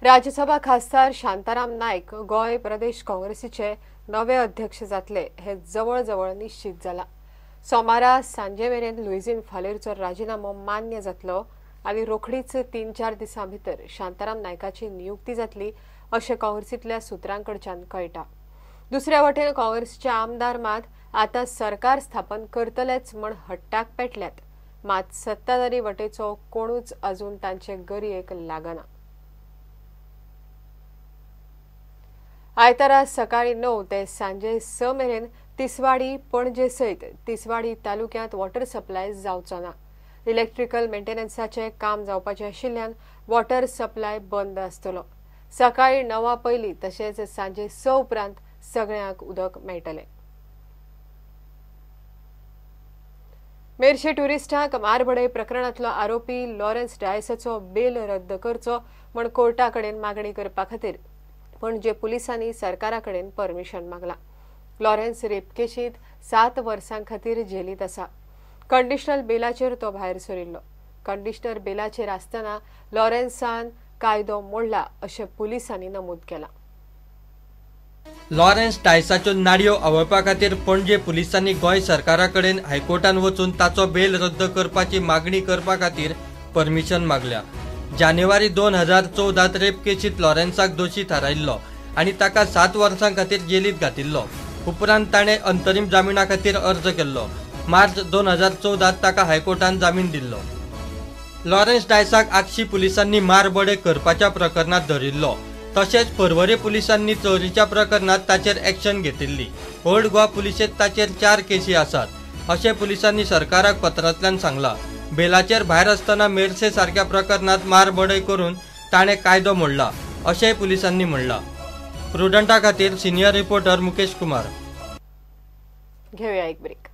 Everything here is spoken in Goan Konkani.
राज्यसभा खासदार शांताराम नायक गोंय प्रदेश काँग्रेसीचे नवे अध्यक्ष जातले हे जवळजवळ निश्चित जाला। सोमारा सांजे मेरेन लुईझिन फालेरचो राजीनामो मान्य जातलो आनी रोखडीच 3-4 दिसां भितर शांताराम नायकाची नियुक्ती जातली अशें काँग्रेसींतल्या सुत्रांकडच्यान कळटा। दुसऱ्या वटेन काँग्रेसीचे आमदार मात आतां सरकार स्थापन करतलेच म्हण हट्टाक पेटल्यात, मात सत्ताधारी वटेचो कोणूच अजून तांचे गरयेक लागना। आयतारा सकाळी 9 ते सांजे 6 मेरेन तिसवाडी पणजे सयत तिसवाडी तालुक्यांत वॉटर सप्लाय जावचो ना। इलेक्ट्रिकल मेंटेनन्साचें काम जावपाचें आशिल्ल्यान वॉटर सप्लाय बंद आसतलो। सकाळी 9 पयलीं तशेंच सांजे 6 उपरांत सगळ्यांक उदक मेळटलें। मेरशे ट्युरिस्टांक मारबडय प्रकरणांतलो आरोपी लॉरेन्स डायसाचो बेल रद्द करचो म्हण कोर्टा कडेन मागणी करपा खातीर पणजे पुलिसांनी सरकारा कडेन परमिशन मागला। लॉरेन्स रेप केशींत 7 वर्सां खातीर जेलींत आसा। कंडिशनल बेलाचेर तो भायर सरिल्लो। कंडिशनल बेलाचेर आसतना लॉरेन्सान कायदो मोडला अशें पुलिसांनी नमूद केलां। लॉरेन्स डायसाच्यो नाडयो आवळपा खातीर पणजे पुलिसांनी गोंय सरकारा कडेन हायकोर्टान वचून ताचो बेल रद्द करपाची मागणी करपा खातीर परमिशन मागल्या। जानेवारी 2014 रेप केशींत लॉरेन्साक दोशी थारायिल्लो आनी ताका 7 वर्सां खातीर जेलींत घातिल्लो। उपरांत ताणें अंतरीम जामिना खातीर अर्ज केल्लो। मार्च 2014 ताका हायकोर्टान जामीन दिल्लो। लॉरेन्स डायसाक आगशी पुलिसांनी मारबडय करपाच्या प्रकरणांत धरिल्लो। तशेंच पर्वरी पुलिसांनी चोरीच्या प्रकरणांत ताचेर एक्शन घेतिल्ली। ओल्ड गोवा पुलिशेंत ताचेर 4 केशी आसात अशें पुलिसांनी सरकाराक पत्रांतल्यान सांगलां। बेलाचेर भायर आसतना मेरसे सारक्या प्रकरणांत मारबडय करून ताणें कायदो मोडला अशेंय पुलिसांनी म्हणलां। प्रुडंटा खातीर सिनियर रिपोर्टर मुकेश कुमार। घेऊया एक ब्रेक।